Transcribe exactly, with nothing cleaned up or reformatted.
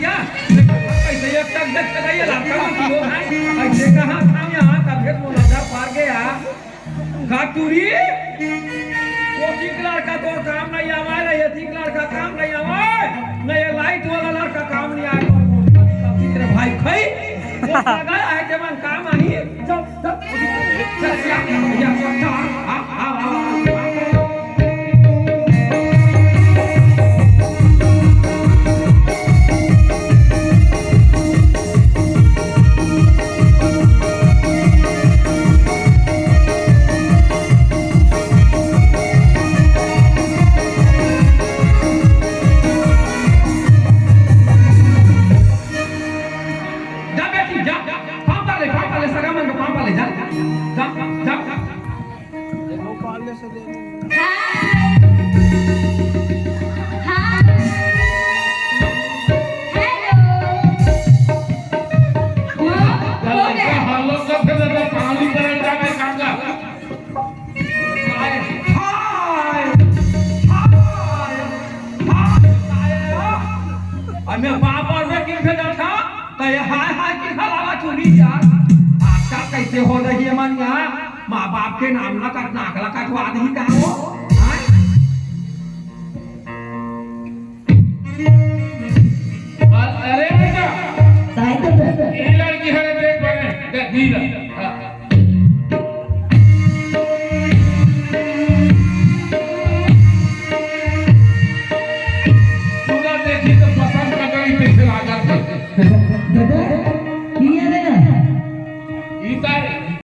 या, कैसे एक टक देख के ये लड़का में किलो है? कैसे कहाँ था यहाँ? तब फिर मुलाजा पार गया। का टूरी? वो ठीक लड़का तो काम नहीं आवा रे, ये ठीक लड़का काम नहीं आवा, नहीं ये लाइट वाला लड़का काम नहीं आवा। कभी तेरे भाई खाई, वो लगा है के मन काम आही। जब, जब, जब, जब, जब, जब, जब, आ, आ, आ, आ, आ। जा बेटी, जा। पाँव परे ले, पाँव परे ले, सगा मन के पाँव परे ले, जा। जा, जा। हाय। हाय। हेलो। हाँ? हो गया। हम लोग तो फिर पानी तरफ जाके कांगा। हाय, हाय, हाय, हाय, हाय। अमे बाप और में किन भेजा था, तो ये हाय, हाय, किन खा लाला चुनी यार। आजकल कैसे हो रही है मन यहाँ? माँ बाप के नाम ला कट, नाक ला कटवा दी का हो?